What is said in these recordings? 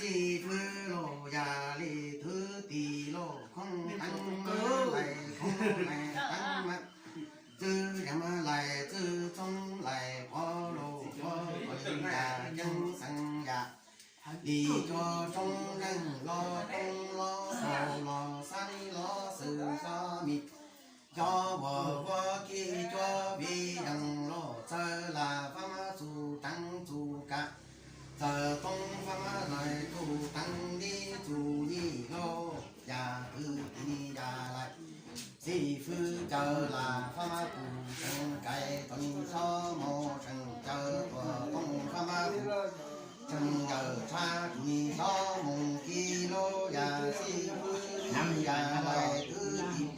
Xib fwb lauj, yam li thwj tim lauj, khoob teeb mab lais, khoob lais teeb mab txwj, yam mab lais txwj txoob lais, pov lauj pov, pov li yam ceeb xeev yam li cov roob zeej, los roob los saum los xab los xwm xob mis, cov uas vuab kib cov viv yees lauj, txawj lam fab mab txuj teev txuj kam, txawj toob fab mab lais txuj teev li txuj yim lauj, yam twg tim ni yam lais. Xib fwb caw lam fab mab txuj tseem kais, txawj ni xob mus tseem caw, txawj toob fab mab txuj tseem yawm tshaj, txuj ni xob mus kib lauj, yam xib fwb yam lais twb tim.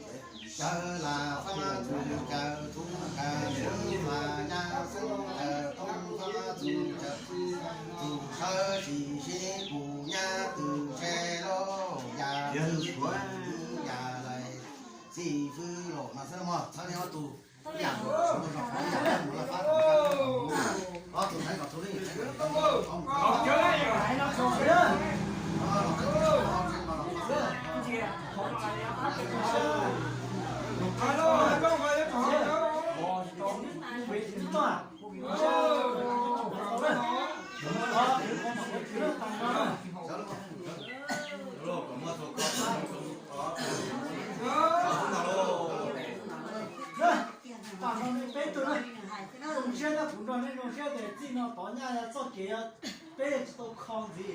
Caw lam fab mab txuj caw txuj kam, xib mas yam xeeb caw toob fab mab txuj caw txuj sawv, sim sib pum nyab twm tse lauj, yam twg yam lais. Xib fwb los no xwb mog, txhawb li ob tug, ib yam mus zov qhov, ib yam mus laj fab, ob tug ntawd kom tus leej, peb tug na, zoo siab na, kuv nrog nej zoo siab tias txij no tod nyaj txoj kev peb tsis tau kho ntxiv li.